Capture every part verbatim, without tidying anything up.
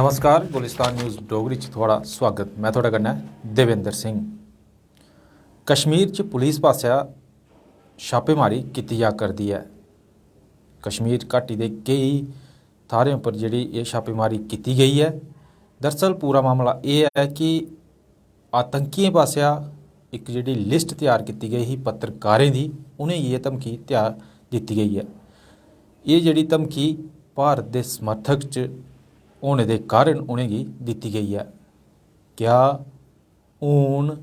नमस्कार, गुलिस्तान न्यूज़ डोगरी च थुआढ़ा स्वागत। में थुआढ़े कन्नै देवेंद्र सिंह। कश्मीर च पुलिस पासेआ छापेमारी कीती जा करदी ऐ। कश्मीर घाटी दे केई थाह्रें उप्पर जेह्ड़ी एह् छापेमारी कीती गेई ऐ। दरअसल पूरा मामला एह् ऐ कि आतंकियें पासेआ इक जेह्ड़ी लिस्ट त्यार कीती गेई ही पत्रकारें दी, उ'नेंगी एह् धमकी त्यार दित्ती गेई ऐ। एह् जेह्ड़ी धमकी भारत दे समर्थक च होने दे कारण उ'नेंगी दित्ती गेई ऐ। क्या हून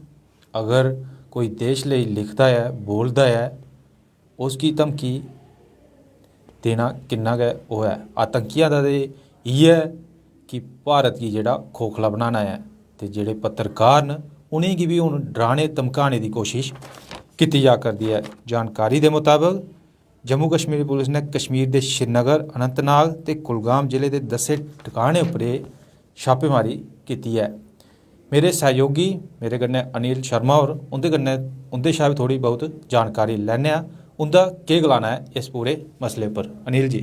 अगर कोई देश लेई लिखदा ऐ, बोलदा ऐ, उसगी धमकी देना किन्ना गै ओह् ऐ? आतंकियां दा ते इ'यै कि भारत गी जेह्ड़ा खोखला बनाना ऐ, ते जेह्ड़े पत्रकार न, उ'नेंगी बी हून डराने धमकाने दी कोशश कीती जा करदी ऐ। जानकारी दे मताबक, जम्मू कश्मीर पुलिस ने कश्मीर दे श्रीनगर, अनंतनाग ते कुलगाम जिले दे दस्सें ठिकाने उप्पर एह् छापेमारी कीती ऐ। मेरे सैहयोगी, मेरे कन्नै अनिल शर्मा होर, उं'दे कन्नै, उं'दे शा बी थोह्ड़ी बहुत जानकारी लैने आं, उं'दा केह् गलाना ऐ इस पूरे मसले पर। अनिल जी,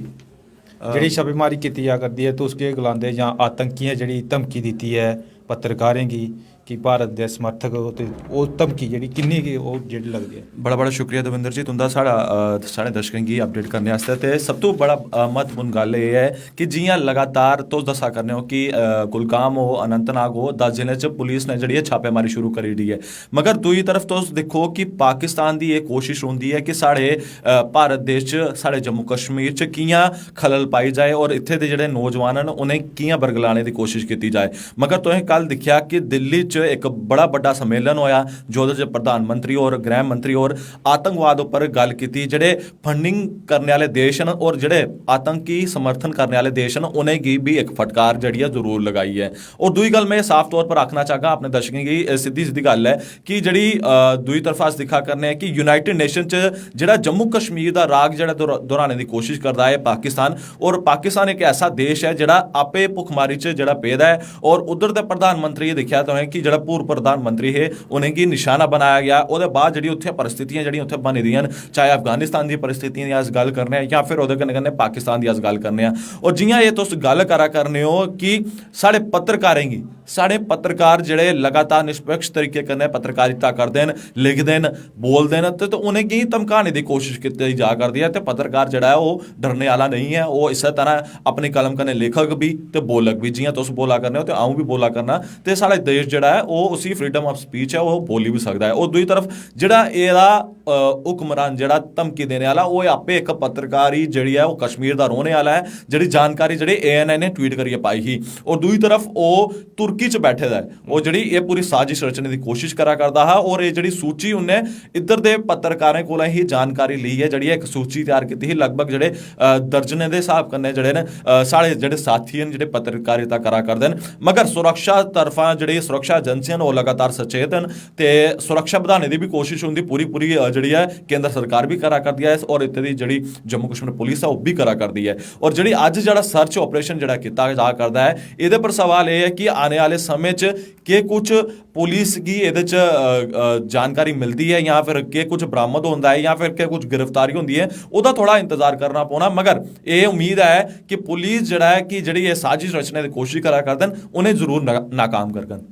जेह्ड़ी छापेमारी कीती जा करदी ऐ, तुस केह् गलांदे, जां आतंकियें जेह्ड़ी धमकी दित्ती ऐ पत्रकारें गी कि भारत दे समर्थक ओ, ते ओह् धमकी जेह्ड़ी किन्नी गै ओह् जेह्ड़ी लगदी ऐ? बड़ा बड़ा शुक्रिया दविंदर जी, तुं'दा साढ़ा, अ, साढ़े दर्शकें गी अपडेट करने आस्तै। ते सब तों बड़ा, अ, म्हत्तवपूर्ण गल्ल एह् ऐ कि जि'यां लगातार तुस दस्सा करने ओ कि, अ, कुलगाम हो, अनंतनाग हो, दस जिलें च पुलिस ने जेह्ड़ी ऐ छापेमारी शुरू करी ओड़ी ऐ, मगर दूई तरफ तुस दिक्खो कि पाकिस्तान दी एह् कोशश रौंह्दी ऐ कि साढ़े, अ, भारत देश च, साढ़े जम्मू कश्मीर च कि'यां खलल पाई जाए और इत्थै दे जेह्ड़े नौजवान न, उ'नें कि'यां बरगलाने दी कोशश कीती जाए। मगर तुसें कल दिक्खेआ कि दिल्ली च इक बड़ा बड्डा सम्मेलन होएआ, जोह्दे च प्रधानमंत्री और गृह मंत्री और आतंकवाद उप्पर गल्ल कीती। जेह्ड़े फंडिंग करने आह्ले देश न और जेह्ड़े आतंकी समर्थन करने आह्ले देश न, उ'नेंगी बी इक फटकार जेह्ड़ी ऐ जरूर लगाई ऐ। और दूई गल्ल में साफ तौर पर आखना चाहगा अपने दर्शकें गी, एह् सिद्धी सिद्धी गल्ल ऐ कि जेह्ड़ी, अ, दूई तरफा अस दिक्खा करने आं कि यूनाइटेड नेशन च जेह्ड़ा जम्मू कश्मीर दा राग जेह्ड़ा दोह्रा-, दोह्राने दी कोशश करदा ऐ पाकिस्तान, और पाकिस्तान इक ऐसा देश ऐ जेह्ड़ा आपे भुखमरी च जेह्ड़ा पेदा ऐ, और उद्धर दे प्रधानमंत्री, एह् दिक्खेआ तुसें कि जेह्ड़ा पूर्व प्रधानमंत्री हे, उ'नेंगी निशाना बनाया गेआ। ओह्दे बाद जेह्ड़ी उत्थै परिस्थितियां जेह्ड़ियां उत्थै बनी दियां न, चाहे अफगानिस्तान दी परिस्थितियें दी अस गल्ल करने आं जां फिर ओह्दे कन्नै कन्नै पाकिस्तान दी अस गल्ल करने आं, और जि'यां एह् तुस गल्ल करा करने ओ कि साढ़े पत्रकारें गी, साढ़े पत्रकार जेह्ड़े लगातार निष्पक्ष तरीके कन्नै पत्रकारिता करदे न, लिखदे न, बोलदे न, ते, ते उ'नेंगी धमकाने दी कोशश कीती जा करदी ऐ। ते पत्रकार जेह्ड़ा ऐ, ओह् डरने आह्ला नेईं ऐ, ओह् इस्सै तरह अपनी कलम कन्नै लेखक बी ते बोलक बी, जि'यां तुस बोला करने ओ ते अ'ऊं बी बोला करना, ते साढ़ा देश जेह्ड़ा ऐ, ओह् उसी फ्रीडम ऑफ स्पीच ऐ, ओह् बोली बी सकदा ऐ। और दूई तरफ जेह्ड़ा एह्दा, अ, हुक्मरान जेह्ड़ा धमकी देने आह्ला, ओह् आपे इक पत्रकार ही जेह्ड़ी ऐ, ओह् कश्मीर दा रौह्ने आह्ला ऐ, जेह्ड़ी जानकारी जेह्ड़ी एएनआई ने ट्वीट करियै पाई ही। और दूई तरफ ओह् तुर्की च बैठे दा ऐ, ओह् जेह्ड़ी एह् पूरी साजिश रचने दी कोशिश करा करदा हा। और एह् जेह्ड़ी सूची उन्नै इद्धर दे पत्रकारें कोला ही जानकारी लेइयै जेह्ड़ी इक सूची त्यार कीती ही, लगभग जेह्ड़े, अ, दर्जनें दे स्हाब कन्नै जेह्ड़े न, अ, साढ़े जेह्ड़े साथी न, जेह्ड़े पत्रकारिता करा करदे न, मगर सुरक्षा तरफा जेह्ड़ी सुरक्षा एजेंसियां न, ओह् लगातार सचेत न। ते सुरक्षा बधाने दी बी कोशिश उं'दी पूरी पूरी, अ, जेह्ड़ी ऐ, केंद्र सरकार बी करा करदी ऐ और इत्थै दी जेह्ड़ी जम्मू कश्मीर पुलिस ऐ, ओह् बी करा करदी ऐ। और जेह्ड़ी अज्ज जेह्ड़ा सर्च ऑपरेशन जेह्ड़ा कीता जा करदा ऐ, एह्दे पर सवाल एह् ऐ कि आने आह्ले समें च केह् कुछ पुलिस गी एह्दे च, अ, अ, जानकारी मिलदी ऐ जां फिर केह् कुछ बरामद होंदा ऐ जां फिर केह् कुछ गिरफ्तारी होंदी ऐ, ओह्दा थोह्ड़ा इंतजार करना पौना। मगर एह् उम्मीद ऐ कि पुलिस जेह्ड़ा ऐ कि जेह्ड़ी एह् साजिश रचने दी कोशिश करा करदे न, उ'नें जरूर ना-, नाकाम करङन।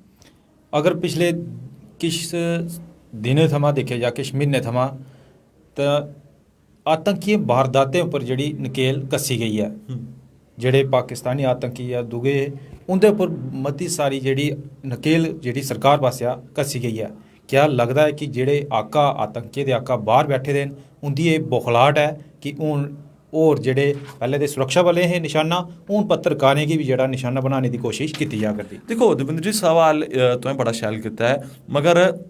अगर पिछले किश दिनें थमां दिक्खेआ जा, किश म्हीनें थमां, तां आतंकी वारदातें उप्पर जेह्ड़ी नकेल कस्सी गेई ऐ, हम्म। जेह्ड़े पाकिस्तानी आतंकी जां दूए हे, उं'दे उप्पर मती सारी जेह्ड़ी नकेल जेह्ड़ी सरकार पासेआ कस्सी गेई ऐ। क्या लगदा ऐ कि जेह्ड़े आका, आतंकियें दे आका बाह्र बैठे दे न, उं'दी एह् बौखलाहट ऐ कि हून होर जेह्ड़े पैह्ले ते सुरक्षा बलें हे निशाना, हून पत्रकारें गी बी जेह्ड़ा निशाना बनाने दी कोशिश कीती जा करदी? दिक्खो दविंद्र जी, सवाल, अ, तुसें बड़ा शैल कीता ऐ, मगर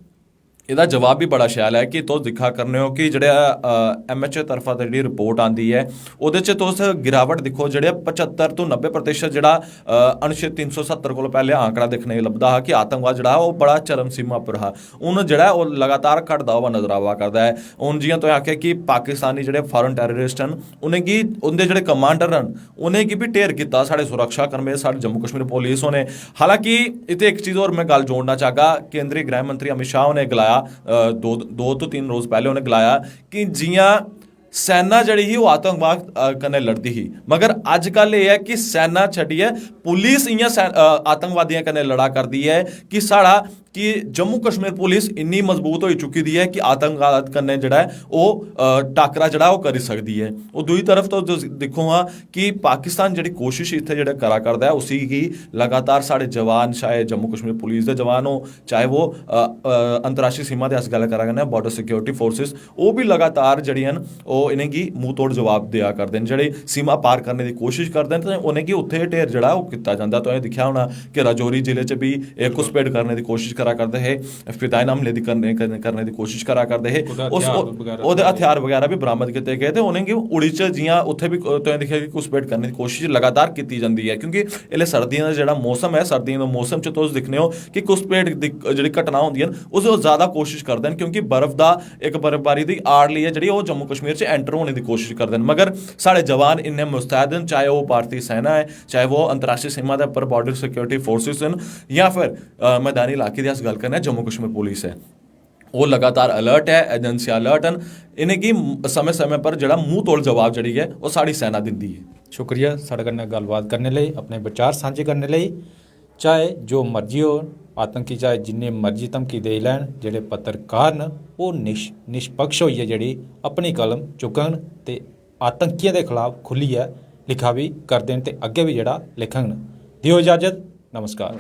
एह्दा जवाब बी बड़ा शैल ऐ कि तुस दिक्खा करने ओ कि जेह्ड़ा, अ, एमएचए तरफा दा जेह्ड़ी रिपोर्ट आंदी ऐ, ओह्दे च तुस गिरावट दिक्खो, जेह्ड़े पचहत्तर तो नब्बे प्रतिशत जेह्ड़ा, अ, अनुच्छेद तिन्न सौ सत्तर कोला पैह्ले आंकड़ा दिक्खने गी लभदा हा कि आतंकवाद जेह्ड़ा ओह् बड़ा चरम सीमा पर हा। हून जेह्ड़ा ऐ ओह् लगातार घटदा होआ नजर आवा करदा ऐ। हून जि'यां तुसें आखेआ कि पाकिस्तानी जेह्ड़े फॉरेन टेररिस्ट न, उ'नेंगी, उं'दे जेह्ड़े कमांडर न, उ'नेंगी बी ढेर कीता साढ़े सुरक्षा कर्मी, साढ़े जम्मू कश्मीर पुलिस होने। हालांकि इत्थै इक चीज होर में गल्ल जोड़ना चाहगा, केंद्री गृह मंत्री अमित शाह होरें गलाया, अ, दो, दो तो तिन्न रोज पैह्ले उ'नें गलाया कि जि'यां सेना जेह्ड़ी ही ओह् आतंकवाद अ, कन्नै लड़दी ही। मगर अज्जकल एह् ऐ कि सेना छड्डियै पुलिस इ'यां सै- अ, आतंकवादियें कन्नै लड़ा करदी ऐ कि साढ़ा कि जम्मू कश्मीर पुलिस इन्नी मजबूत होई चुकी दी ऐ कि आतंकवाद कन्नै जेह्ड़ा ऐ ओह् अ, टाकरा जेह्ड़ा ओह् करी सकदी ऐ। ओह् दूई तरफ तुस दिक्खो हां कि पाकिस्तान जेह्ड़ी कोशिश इत्थै जेह्ड़ा करा करदा ऐ उसी गी लगातार साढ़े जवान, चाहे जम्मू कश्मीर पुलिस दे जवान हो, चाहे वो अ, अ, अंतर्राष्ट्रीय सीमा दे अस गल्ल करा करने आं, बॉर्डर सिक्योरिटी फोर्सेस, ओह् बी लगातार जेह्ड़ियां न ओह् इ'नेंगी मूंह तोड़ जवाब देआ करदे न। जेह्ड़े सीमा पार करने दी कोशिश करदे न ते उ'नेंगी उत्थै ढेर जेह्ड़ा ओह् कीता जंदा। तुसें दिक्खेआ होना कि राजौरी जिले च बी एह् घुसपैठ करने दी कोशिश करा करदे हे, फिदाइन हमले दी करने करने करने दी कोशिश करा करदे हे। कुतै उस हथियार ओह्- बगैरा ओह्दे थ्होए। हथियार बगैरा बी बरामद कीते गे ते उ'नेंगी उड़ी च जि'यां उत्थै बी तुसें दिक्खेआ कि घुसपैठ करने दी कोशिश लगातार कीती जंदी ऐ, क्योंकि इसलै सर्दियें दा जेह्ड़ा मौसम ऐ, सर्दियें दे मौसम च तुस दिक्खने हो कि घुसपैठ दी जेह्ड़ी घटना होंदियां न उस ओह् ज़्यादा कोशिश करदे न, क्योंकि बर्फ दा इक बर्फबारी दी आड़ लेइयै जेह्ड़ी ओह् जम्मू कश्मीर च एंटर होने दी कोशिश करदे न। मगर साढ़े जवान इन्ने मुस्तैद न, चाहे ओह् भारती सेना ऐ, चाहे वो अंतर्राष्ट्रीय सीमा दे उप्पर बॉर्डर सिक्योरिटी फोर्सेस न, जां फिर अ, मैदानी इलाके दी अस गल्ल करने आं, जम्मू कश्मीर पुलिस ऐ, ओह् लगातार अलर्ट ऐ, एजेंसियां अलर्ट न। इ'नेंगी समें समें पर जेह्ड़ा मूंह तोड़ जवाब जेह्ड़ी ऐ ओह् साढ़ी सेना दिंदी ऐ। शुक्रिया साढ़े कन्नै गल्लबात करने लेई, अपने विचार सांझे करने लेई। चाहे जो मर्जी हो, आतंकी चाहे जिन्नी मर्जी धमकी देई लैन, जेह्ड़े पत्रकार न ओह् निश निष्पक्ष होइयै जेह्ड़ी अपनी कलम चुक्कन ते आतंकियें दे खिलाफ खु'ल्लियै लिखा बी करदे न ते अग्गें बी जेह्ड़ा लिखङन। देओ इजाजत, नमस्कार।